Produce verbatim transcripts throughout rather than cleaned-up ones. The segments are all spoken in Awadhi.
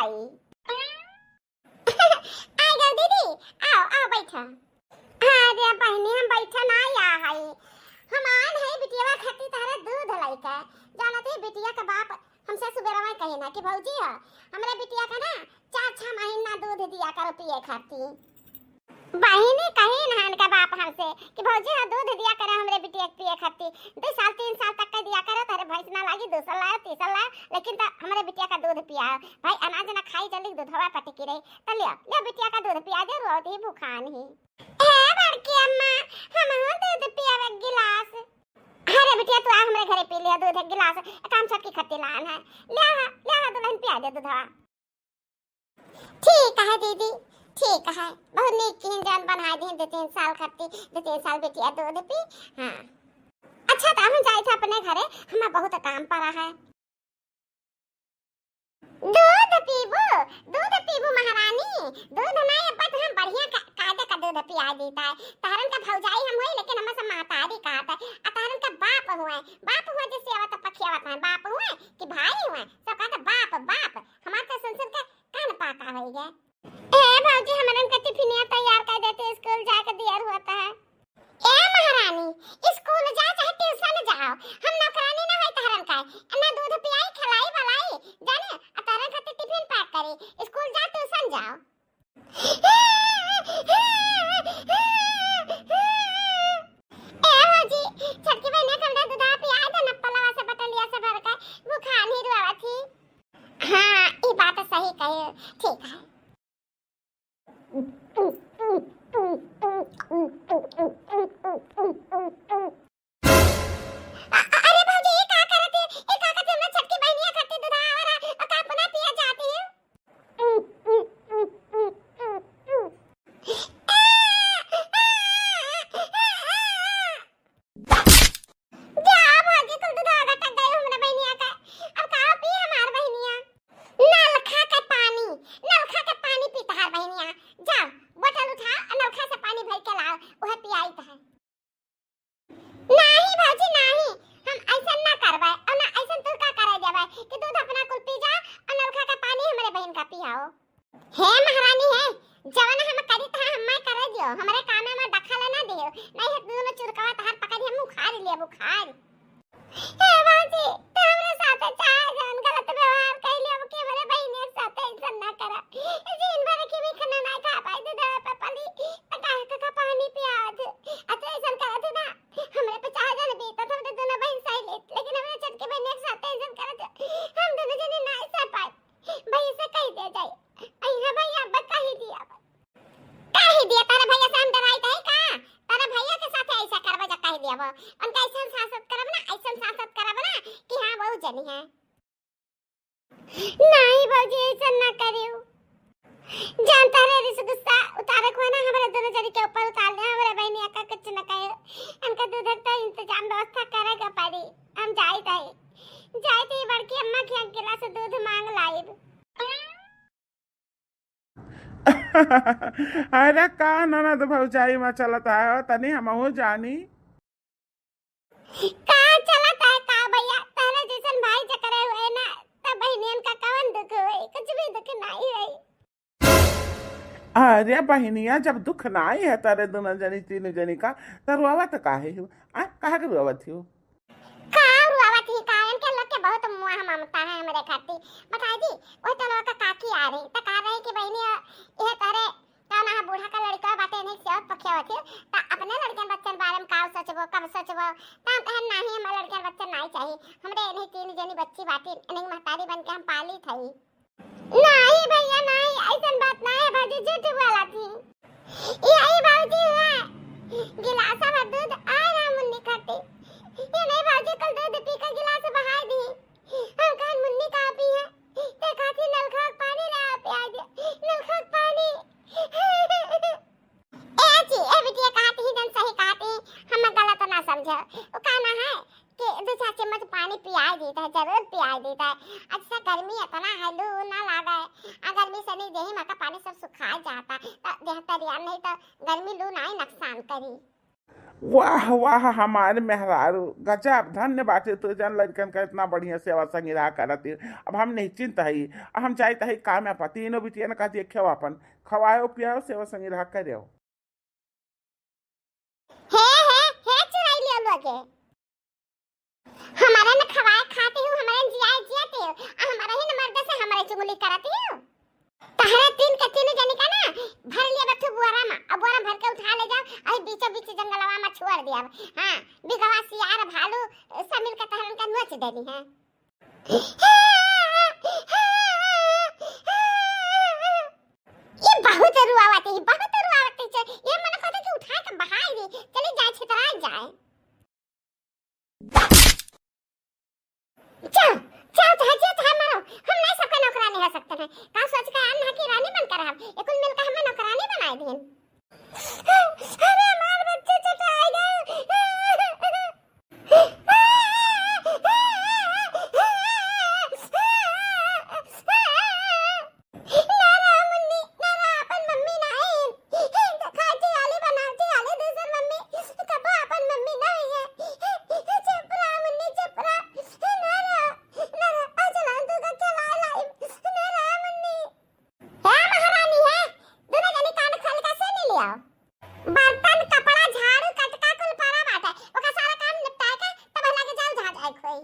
आ गयो दीदी, आओ, आओ, बैठा। अरे बहिनी, हम बैठा ना आया है, हम आन है बिटिया खातिर तहरा दूध लइके। जानत है बिटिया के बाप हमसे सुबेरवा कहे ना कि भौजी हो, हमरे बिटिया का ना चार छह महीना दूध दिया करो पिए खातिर। बहिनी कही ना इनका बाप हमसे कि भौजी हो दूध दिया करो हमरे बिटिया के पिए खातिर, दो साल तीन साल तक का दिया करो, तहरे भैंस ना लागी, दूसर लाओ तीसर लाओ, लेकिन तो हमरे बिटिया का दूध पियाओ। भाई अनाज ना खाई जल्दी दूधवा पटकी रही, तो लिया, लिया बिटिया का दूध पिया दे, रोवत ही भूखान ही। ए बड़की अम्मा, हमहू दूध पियावे गिलास। अरे बिटिया, तू आ हमरे घरे पी लिया दूध एक गिलास, एक काम छोटकी खत्ती लान है। ले आ, ले आ दुल्हन, पिया दे दूधवा। ठीक है दीदी, ठीक है। बहुत नीक किहिन जान बनाए दिन, दो तीन साल खत्ती, दो तीन साल बिटिया दूध पी। हाँ। अच्छा, तो हम जाए थे अपने घरे, हमें बहुत काम पड़ा है। दूध पीबू, दूध पीबू महारानी, दूध नाई अब्बा तो हम बढ़िया का-, कायदे का दूध पिया देता है। तहरन का भौजाई हम होई, लेकिन हम सब महतारी कहत है। आ तहरन का बाप हुए, बाप हुए जिससे आवत पखियावत है, बाप हुए कि भाई हुए, सब कहत बाप, बाप। हमार तो सुन सुन के कान पाका होई गए। ए भौजी, हमरन का टिफिनिया तैयार कर देते, स्कूल जाए के दियर होता है। ए महारानी, स्कूल जा चाहे ट्यूशन जाओ, हम नौकरानी ना होई तहरन का। ना दूध पियाई, खिलाई, बलाई, जाने, आ तहरन खातिर टिफिन पैक करी। स्कूल जा, ट्यूशन जाओ। ए भौजी, छोटकी बहिनिया के हमरा दूधवा पियाई दे ना, पलवा से बटलिया से भर के, भूखान ही रोवत ही। हाँ, ई बात सही कहे, ठीक है। अ-, अ-, अरे भौजी, ये का करत है? ये का करत है? हमरा छोटकी बहिनिया खातिर दूध और, अ, का अपना पिया जाती है? जा भौजी, कुल दूध गटक गए हमरा बहिनिया का। अब का पी हमार बहिनिया? नलखा के पानी, नलखा के पानी पी तहार बहिनिया। जा, बोतल उठा, नलखा से पानी भर के लाओ, उहे पियाई तहार। नाही भौजी, नाही, हम ऐसन ना करबै, और ना ऐसन तू का करे देबै कि दूध अपना कुल पी जा और नलखा के पानी हमरे बहिन का पियाओ। हे महारानी हे, जवन हम करी तहा हम्मै करे दियो, हमरे काम में दखल ना दियो, नहीं है दोनों चुरकवा तहार पकड़ी हम उखाड़ लेब, उखाड़। हे भौजी, तू हमरे साथे चाहे जवन गलत व्यवहार कइले, अब के हमरे बहिने के साथे ऐसन ना करा। दिन भर के भी खाना ना खा पाई, दूध पे पली, त काहे का, का पानी पियावत है? आ तू ऐसन करत है ना, हमरे पे चाहे जवन बीतत, हम तो दोनों बहिन सही लेत, लेकिन हमरे छोटकी बहिने के साथे ऐसन करत है, हम दोनों जने ना सह पाई। भैया से कह दे जाए। अइहा भैया, अब कह दिया। कह दिया, तारा भैया से हम डराई थे का? तारा भैया के साथ ऐसा करबे जा कह दिया वो। उनका ऐसन सासत करब ना, ऐसन सासत करब ना कि हाँ, बहुत जनी है। नहीं भौजी, ऐसा ना करियो। जानता रे, रिस गुस्सा उतारे को है ना, हमारे दोनों जनी के ऊपर उतार दे, हमारे बहनी अक्का कुछ न कहे। इनका दूध का इंतजाम व्यवस्था करे के पड़ी। हम जाई थे, जाई थे बड़की अम्मा के गिलास दूध मांग लाइब। अरे का ननद भौजाई में चलत है, तनी हमहू जानी। का चलत है का भैया, तहरे जैसन भाई जकरे हुए ना, त बहिनियन का कवन दुख हुए, कुछ भी दुख नहीं हुए। अरे बहिनिया, जब दुख नाई है तारे दोनों जनी तीनों जनी का, त रोवत काहे हो? आ, काहे के रोवत हो? का रोवत ही का? इनके लोग के बहुत मोह ममता है हमरे खातिर। बताई दी, वही तो लोग का काकी आ रही, त कह रही कि बहिनी, यह तारे कौन है बूढ़ा का लड़का बाटे, नहीं सेवत पखेवत ही, त अपने लड़कन बच्चन बारे में का सोचबो, कब सोचबो? त हम कहन, नहीं, हमारे लड़कन बच्चन नहीं चाहिए, हमरे नहीं तीन जनी बच्ची बाटी, नहीं महतारी बन के हम पाली थई। नाही भैया नाही, ऐसन बात नाही है, भौजी झूठ बोला थी। यही भौजी हुआ, गिलासा में दूध आए ना मुन्नी खाती। ये नहीं भौजी, कल दूध पी के गिलास बहाई दी। हम कहन मुन्नी का पी है, ते खाती नलखा के पानी ला पिया दे, नलखा के पानी। ए जी, ए बिटिया कहत ही जन सही कहत ही, हम गलत ना समझे। उ कहना है कि दो चार चम्मच पानी पियाई देता है, जरूर पियाई देता है। अच्छा गर्मी इतना है, लू ना लागे। आ गर्मी से नहीं देही में का पानी सब सुखा जाता, तो देह तरिया नहीं तो गर्मी लू ना ही नुकसान करी। वाह, वाह, हमार मेहरारू, गजब, धन्य बाटे तू जन लड़कन का इतना बढ़िया सेवा संगिरा करत ही। अब हम निश्चिंत हई, अब हम जाइत हई काम में, तीनों बिटियन का देखियो अपन, खवायो पियाओ, सेवा संगिरा करियो। हे, हे, हे, चुराई लियो लोगे। हमारे न खवाए खाती हूँ, हमारे न जियाए जियाती हूँ, आ हमारे ही न मर्द से हमारे चुगली करती हूँ। तहरे तीन के तीन जनी का ना भर लिया बथू बुआरा में, अब बुआरा भर के उठा ले जाओ, अरे बीचों बीच जंगलवा में छोड़ दिया। हाँ, बिगवा सियार भालू सब मिल के तहरन का नोच देनी है। ये बहुत रुआवत है, बहुत रुआवत है। ये मन कहता कि उठा के बहाई दे, चली जाए, छितरा जाए। जाओ, जाओ, चाहे जे चाहे मरो, हम नहीं सबका नौकरानी हो सकते हैं। का सोच के आन की रानी बनकर हम, ये कुल मिलकर हमें नौकरानी बनाए दिन। अरे हमार बच्चे चटाए गए। ना रहा मुन्नी, ना रहा अपन मम्मी ना है। खाती वाली बनाती वाली दूसर मम्मी, कबो अपन मम्मी ना हुई है। चुप रहा मुन्नी, चुप रहा। ना रहा, ना रहा। आ चला, तू का चला लाई। ना रहा मुन्नी। हे महारानी है, दोनों जनी कान खोल के सुन लियो। बर्तन, कपड़ा, झाड़ू, कटका कुल पड़ा बाटे। ओका सारा काम निपटाए के तब लगे जाओ जहाँ जाए के होई।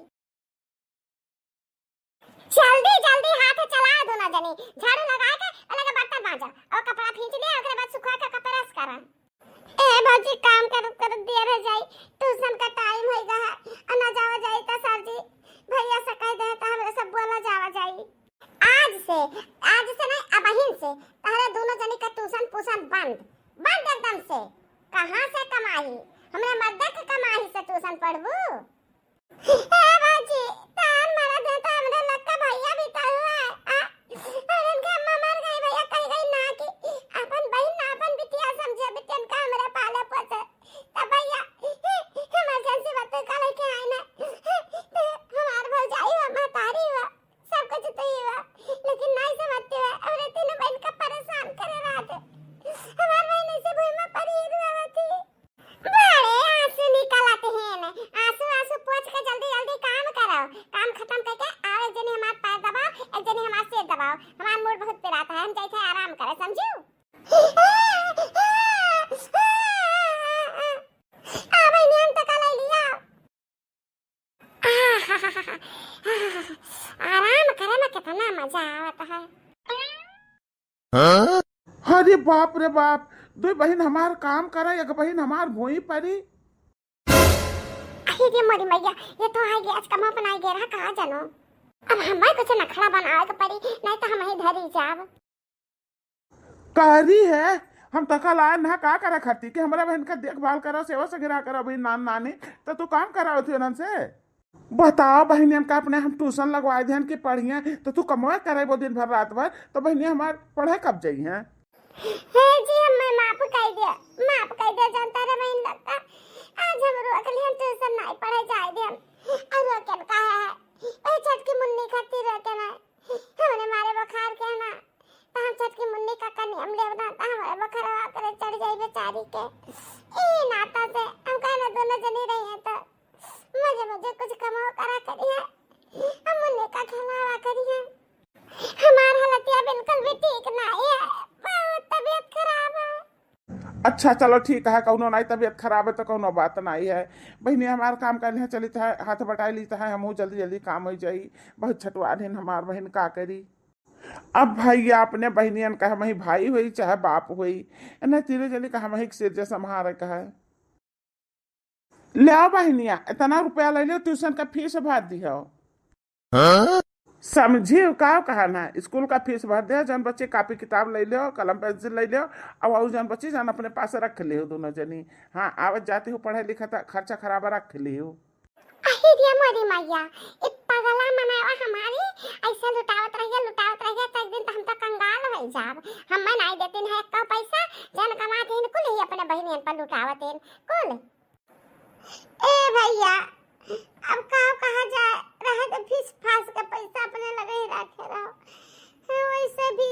जल्दी, जल्दी हाथ चलाओ दोनों जनी। झाड़ू लगाए के अलग बर्तन मांजो और कपड़ा खींच लिया, ओकरे बाद सुखा के कपड़ा press करा। ए भौजी, काम करत करत देर हो जाई, ट्यूशन का टाइम हो गया है, आ ना जावा जाई तो सर जी भैया से कह दे तो हमरे सब बोला जावा जाई। आज से, आज से नहीं, अबहिन से तहरे दोनों जनी का ट्यूशन पूशन बंद, बंद एकदम से। कहाँ से कमाई? हमरे मर्दे के कमाई से ट्यूशन पढ़बू? ए भौजी, तान मारा दे तो हमरे लक्का भैया भी तो हुआ है। आ, और इनके अम्मा मर गई, भैया कह गई ना कि अपन बहिन ना अपन बिटिया समझे, बिटियन का हमरे पाले पोसे। तब भैया emergency बतू का लेके आए ना। हमार भौजाई हुआ, महतारी हुआ, सब कुछ तो ही हुआ, लेकिन नहीं समझते हुए हमरे तीनों बहन का परेशान करे रहते। हमार बहन ऐसे भूमि पर ही रुआवती। बड़े आंसू निकलत हैं, आंसू आंसू पोंछ के जल्दी जल्दी काम करो, काम खत्म करके आओ, एक जनी हमार पैर दबाओ, एक जनी हमार सिर दबाओ, हमार मूड बहुत पिरात है, हम जाइत है आराम करे, समझू? आ बहिनी, हम तो कल अइली आओ। आराम करे में कितना मजा आवत है। अरे बाप रे बाप, दुई बहिन हमार काम करे, एक बहिन हमार भुई परी। अरे रे मोरी मैया, ये तो आई गया, आज कमा बनाई गया रहा, कहाँ जानो। अब हमें कुछ नखड़ा बनावे के पड़ी, नहीं तो हम ही धरी जाब। कहरी है, हम तो कल आए ना का करे खातिर कि हमरा बहन का देखभाल करो, सेवा सगेरा करो, अभी नान नानी, तो तू काम करावत हो उनन से। बताओ बहनियन का अपने हम ट्यूशन लगवाए देहन कि पढ़िए, तो तू कमवा करेबो दिन भर रात भर, तो बहनिया हमार पढ़े कब जाई हैं? हे जी, हमें माफ कर दे, माफ कर दे, जानता रे बहन लोग का। आज हम रोक लिहन, ट्यूशन नहीं पढ़े जाए देहन। और रोकन का है, वही छोटकी मुन्नी खातिर रोकन है। हमरे मारे बुखार के है ना, तो हम छोटकी मुन्नी का कनी हम लेब ना, तो हमारे बुखारवा करे चढ़ जाई बेचारी के। ई नाता से हम कहना दोनों जनी रही हैं, तो मजे मजे कुछ कमाओ करा करी है, हम मुन्नी का खिलावा करी है। हमार हालतिया बिल्कुल भी ठीक ना है, बहुत तबीयत खराब है। अच्छा, चलो ठीक है, कौनो नाई तबीयत खराब है तो कौनो बात नाई है। बहिनी हमार काम कर लिहे, चलित है, हाथ बटाई लीत है, हमहू जल्दी जल्दी काम हो जाई। बहुत छटवा दिन हमार बहिन का करी। अब भैया अपने बहिनियन का हमही भाई होई चाहे बाप होई, इन्हें तीनों जनी का हमही के सिर जे सम्हारे का है। ले आओ बहिनिया, इतना रुपया ले लो, ट्यूशन का फीस भर दिहो। समझी का कहना, स्कूल का फीस भर दे, जौन बच्चे कापी किताब ले लो, कलम पेंसिल ले लो, और, और जौन बच्चे जौन अपने पास रख ले हो दोनों जनी। हाँ, आवत जाते हो पढ़े लिखे तो खर्चा खराबा रख ले हो। अही रे मोरी मैया, ई पगला मनवा हमारी ऐसे लुटावत रहिए, लुटावत रहिए, तो एक दिन तो हम तो कंगाल हो जाब। हम नहीं देतीन है एको पैसा, जौन कमातीन कुल ही अपने बहिनियन पर लुटावतीन कुल। ए भैया, अब का कहा जाए, रहे तो फीस फास का पैसा अपने लगे ही रखे रहो। हाँ, वैसे भी,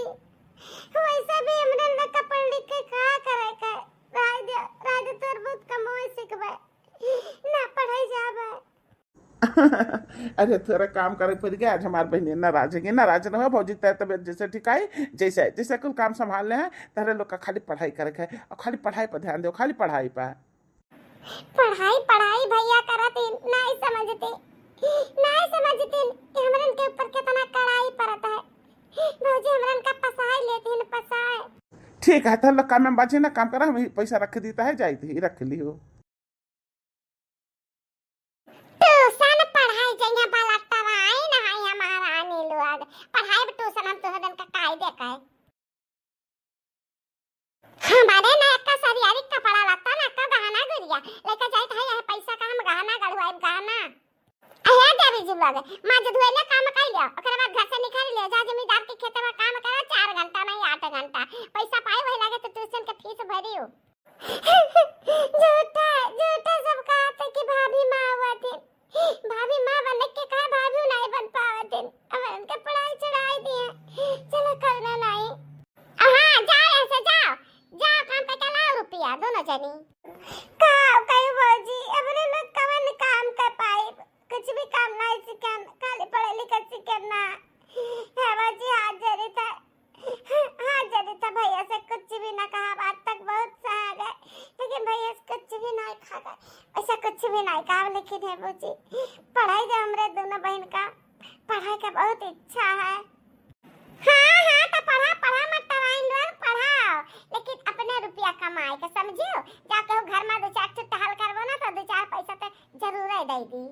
वैसे भी हमरे लड़का पढ़ लिख के का करे के? रहे दे, रहे दे, तोर बहुत कम वैसे के अरे, थोड़ा काम करे पड़ गया आज। हमार बहिनी नाराज है, नाराज न हो भौजी, तेरे तबियत जैसे ठिकाई, जैसे, जैसे कुल काम संभाल ले हैं, तेरे लोग का खाली पढ़ाई करे के है और खाली पढ़ाई पर ध्यान दो, खाली पढ़ाई पर। पढ़ाई, पढ़ाई भैया करत ही, नहीं समझती, नहीं समझती कि हमरन के ऊपर कितना कड़ाई पड़त है। भौजी हमरन का पसाए लेती है, पसाए। ठीक है, तो लोग काम में बाजी ना, काम करा, हम पैसा रख देता है, जाई थी, रख लियो। ट्यूशन पढ़ाई जइया बलत्तराइन है हमारा नीलुआ। पढ़ाई ट्यूशन हम तोहर दन का काई दे कहे। हमारे ना एक्का सरियारी कपड़ा लत्ता ना एक्का गहना गुरिया लेके जाइत है, यह पैसा का हम गहना गढ़वाई गहना। अहे देवी जी लगे माँ जो धोइले काम कर लिया, ओकरे बाद घर से निकाल लिया, जा जमींदार के खेते में काम करो चार घंटा नहीं आठ घंटा, पैसा पाई वही लगे तो ट्यूशन के फीस भरियो। झूठा, झूठा सब कहत है कि भाभी माँ आवत है। भाभी माँ बने के कहा, भाभी नहीं बन पावत है। अब उनके पढ़ाई चढ़ाई दिए। चलो करना नहीं। हाँ, जाओ यहाँ से, जाओ। जाओ काम पे चलाओ रुपया, दोनों जनी। का कही भौजी, हमरे लोग कवन काम कर पाई? कुछ भी काम नहीं सीखन, खाली पढ़े लिखे सीखन ना। हे भौजी, हाथ जोड़ी था। हाँ, जदी तो भैया से कुछ भी ना कहा, आज तक बहुत सहा गए, लेकिन भैया से कुछ भी नहीं कहा गए, ऐसा कुछ भी नहीं कहा, लेकिन हे भौजी, पढ़ाई दे हमरे दोनों बहन का, पढ़ाई का बहुत इच्छा है। हाँ, हाँ, तो पढ़ा, पढ़ा मत टवाइन लोग, पढ़ाओ, लेकिन अपने रुपया कमाए के समझियो, जाके वो घर में दो चार ठो टहल करबो ना, तो दो चार पैसा तो जरूर दे दी।